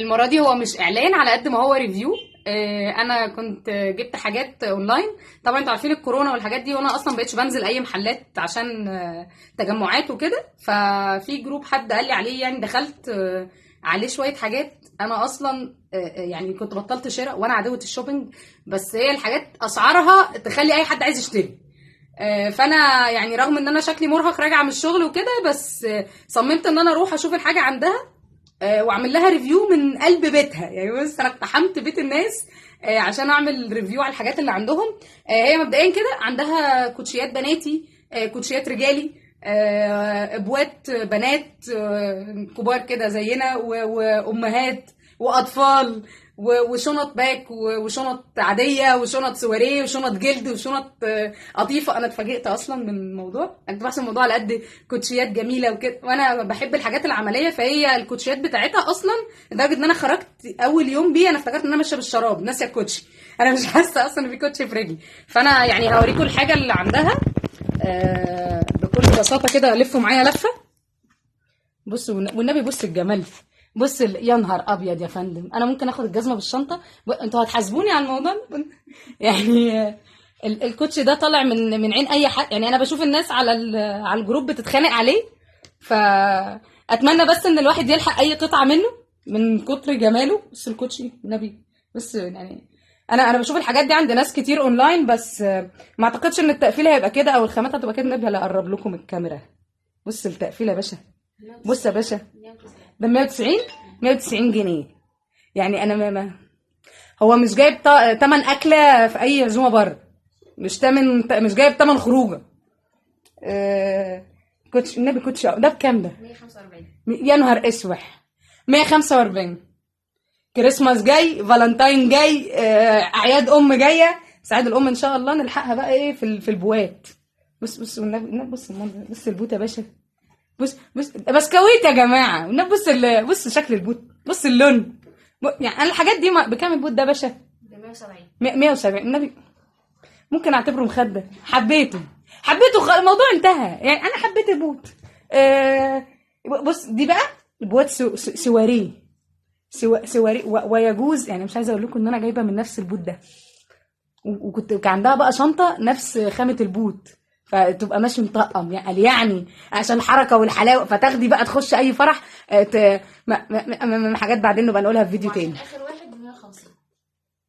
المرة دي هو مش اعلان على قد ما هو review. انا كنت جبت حاجات اونلاين. طبعا انتوا عارفين الكورونا والحاجات دي، وانا اصلا بقيتش بنزل اي محلات عشان تجمعات وكده. ففي group حد قال لي عليه، يعني دخلت عليه شوية حاجات. انا اصلا يعني كنت بطلت شراء وانا عدوة ال shopping، بس هي الحاجات اسعارها تخلي اي حد عايز يشتري. فانا يعني رغم ان انا شكلي مرهق راجعه من الشغل وكده، بس صممت ان انا اروح اشوف الحاجة عندها واعمل لها review من قلب بيتها. يعني بص، انا اقتحمت بيت الناس عشان اعمل review على الحاجات اللي عندهم. هي مبدئيا كده عندها كوتشيات بناتي، كوتشيات رجالي، ابوات بنات كبار كده زينا، وامهات واطفال، وشنط back، وشنط عادية، وشنط سواريه، وشنط جلد، وشنط قطيفة. انا اتفاجئت اصلا من الموضوع، انا كنت بحسب الموضوع على قد كوتشيات جميلة وكده، وانا بحب الحاجات العملية. فهي الكوتشيات بتاعتها اصلا لدرجة ان انا خرجت اول يوم بيه انا افتكرت ان انا ماشية بالشراب، ناسيه الكوتشي، انا مش حاسه اصلا ان في كوتشي في رجلي. فانا يعني هوريكم الحاجة اللي عندها بكل بساطة كده. لفوا معايا لفه، بصوا والنبي، بص الجمال، بص يا نهار ابيض يا فندم. انا ممكن اخد الجزمة بالشنطه، انتوا هتحاسبوني على الموضوع ده؟ يعني الكوتش ده طالع من عين اي حد. يعني انا بشوف الناس على ال group بتتخانق عليه، فاتمنى بس ان الواحد يلحق اي قطعه منه من كتر جماله. بص الكوتشي النبي، بص يعني انا بشوف الحاجات دي عند ناس كتير اونلاين، بس ما اعتقدش ان التقفيل هيبقى كده او الخامات هتبقى كده. النبي هلا اقرب لكم الكاميرا. بص التقفيل يا باشا، بص يا باشا، ده 190 جنيه. يعني انا ما هو مش جايب تمن اكله في اي عزومة بره، مش تمن، مش جايب تمن خروجه. كوتش النبي، كوتش ده بكام ده؟ 145. يا نهار اسوح، 145. كريسماس جاي، فالنتاين جاي، اعياد ام جاية، بس عيد الام ان شاء الله نلحقها بقى ايه في البوات. بص بص والنبي، النبي بص المنظر، بص البوت يا باشا، بص بص بسكويت يا جماعة. والنبي بص بص شكل البوت، بص اللون. يعني انا الحاجات دي بكام البوت ده يا باشا؟ ب 170. 170. النبي ممكن اعتبره مخده. حبيته، حبيته، الموضوع انتهى. يعني انا حبيت البوت. بص دي بقى بوت سواريه، سواريه، ويجوز يعني مش عايزه اقول لكم ان انا جايبه من نفس البوت ده، وكنت كان عندها بقى شنطه نفس خامة البوت، فتبقى ماشي مطقم يعني عشان الحركة والحلاوه، فتاخدي بقى تخش اي فرح، حاجات بعدين نبقى نقولها في فيديو تاني. اخر واحد ب 150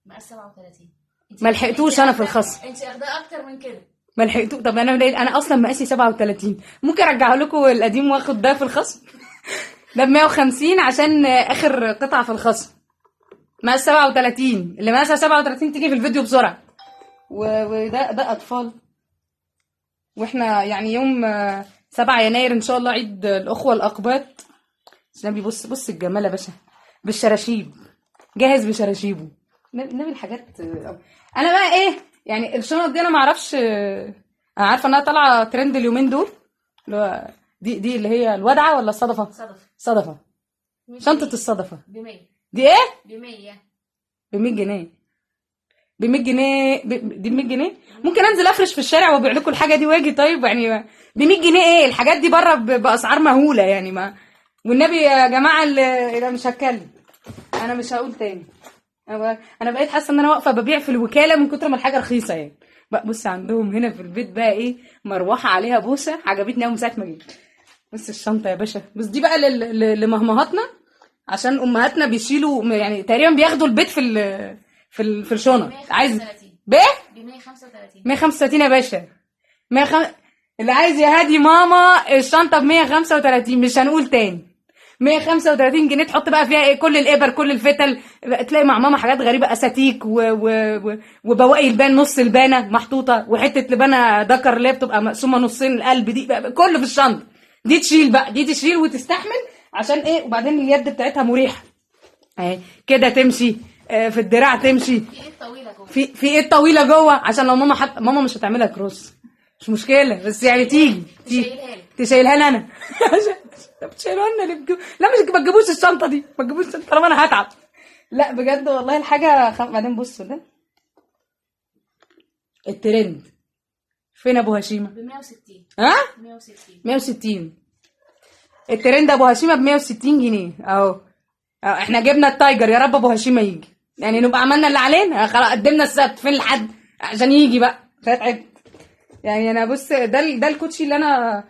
مقاس 37. ما لحقتوش انا في الخصم. انت اخداه اكتر من كده. ما لحقتوش. طب انا اصلا مقاسي 37، ممكن ارجعه لكم القديم واخد ده في الخصم. ده ب 150 عشان اخر قطعه في الخصم. مقاس 37، اللي مقاسها 37 تيجي في الفيديو بسرعة. وده اطفال. واحنا يعني يوم 7 يناير ان شاء الله عيد الاخوة الاقباط. بس النبي بص، بص الجمال يا باشا، بالشراشيب، جاهز بشراشيبه. نبي الحاجات. انا بقى ايه يعني الشنط دي انا ما اعرفش، انا عارفه انها طالعه ترند اليومين دول، اللي هو دي اللي هي الودعه ولا الصدفة؟ صدفة. صدفة. 100 شنطه جنيه. الصدفة. ب 100. دي ايه؟ ب 100. ب 100 جنيه. ب 100 جنيه، دي ب 100 جنيه. ممكن انزل افرش في الشارع وابيع لكم الحاجة دي واجي. طيب يعني ب 100 جنيه ايه الحاجات دي بره باسعار مهولة يعني. ما والنبي يا جماعة اللي مش هتكلم، انا مش هقول تاني. انا بقيت حاسه ان انا واقفة ببيع في الوكالة من كتر ما الحاجة رخيصة يعني. بقى بص عندهم هنا في البيت بقى ايه، مروحة عليها بوسه عجبتني قوي من ساعة ما جيت. بص الشنطة يا باشا، بس دي بقى لمهمهاتنا، عشان امهاتنا بيشيلوا يعني تقريبا بياخدوا البيت في الشنط. عايز ب ب 135. 135 يا باشا. اللي عايز يهدي ماما الشنطة ب 135، مش هنقول تاني. 135 جنيه تحط بقى فيها ايه؟ كل الابر، كل الفتل. تلاقي مع ماما حاجات غريبة، اساتيك وبواقي البان، نص البانه محطوطة، وحتة لبانه دكر اللي هي بتبقى مقسومة نصين القلب دي، بقى كله في الشنطة دي. تشيل بقى، دي تشيل وتستحمل عشان ايه؟ وبعدين اليد بتاعتها مريحه اهي كده، تمشي، في الدراع تمشي. في ايه طويلة جوه؟ في ايه طويلة جوه عشان لو ماما ماما مش هتعملها كروس، مش مشكلة، بس يعني تيجي تشيلها لك. تشيلها لي انا. طب تشيلها لنا ليه؟ لا مش ما تجيبوش الشنطة دي، ما تجيبوش الشنطة طالما انا هتعب. لا بجد والله الحاجة بعدين بصوا ده الترند فين ابو هشيمه؟ ب 160. ها؟ 160. 160. الترند ابو هشيمه ب 160 جنيه اهو. احنا جبنا ال tiger، يا رب ابو هشيم ما يجي، يعني نبقى عملنا اللي علينا. خلاص قدمنا السبت، فين الحد عشان يجي بقى؟ تعبت يعني. انا بص، ده الكوتشي اللي انا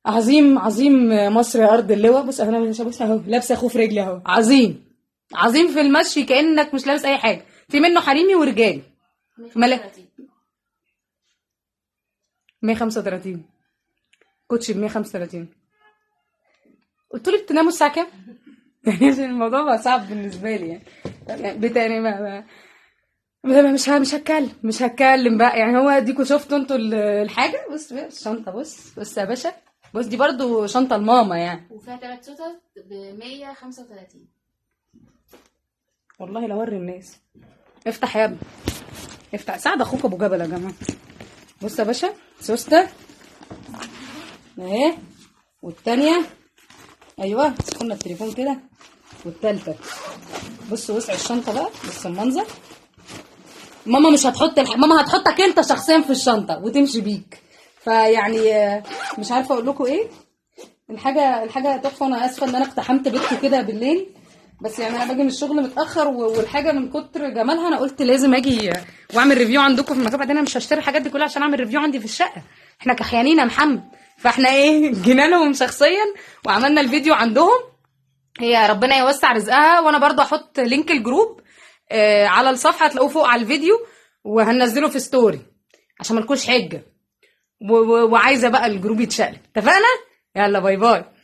عظيم عظيم مصر يا ارض اللواء. بص انا بص اهو، لابسه خوف رجلي اهو، عظيم عظيم في المشي كانك مش لابس اي حاجة. في منه حريمي ورجالي. 135. 135 كوتشي ب 135. قلت له بتناموا الساعة كام؟ يعني عشان الموضوع بقى صعب بالنسبة لي يعني. يعني بتاني ما ما مش هتكلم بقى يعني. هو اديكوا شفتوا انتوا الحاجة. بص بقى الشنطة، بص بص يا باشا، بص دي برضو شنطه الماما يعني، وفيها 3 سوست ب 135. والله لو اوري الناس. افتح يا ابني افتح، ساعد اخوك ابو جبل يا جماعة. بص يا باشا، سوسته اهي، والتانية ايوه سخنا التليفون كده، والتالتة. بص وسع الشنطة بقى، بص المنظر. ماما مش هتحط ماما هتحطك انت شخصيا في الشنطة وتمشي بيك. فيعني مش عارفه اقول لكم ايه. الحاجة تحفة. انا اسفه ان انا اقتحمت بيتكم كده بالليل، بس يعني انا باجي من الشغل متاخر، والحاجة من كتر جمالها انا قلت لازم اجي واعمل review عندكم في المكان. بعدين انا مش هشتري الحاجات دي كلها عشان اعمل review عندي في الشقة، احنا كحيانين يا محمد. فاحنا ايه، جينا لهم شخصيا وعملنا الفيديو عندهم. هي ربنا يوسع رزقها. وانا برضه احط link ال group على الصفحة، هتلاقوه فوق على الفيديو، وهنزله في story عشان ملكوش حجه. وعايزه بقى ال group يتشقلب. اتفقنا؟ يلا bye bye.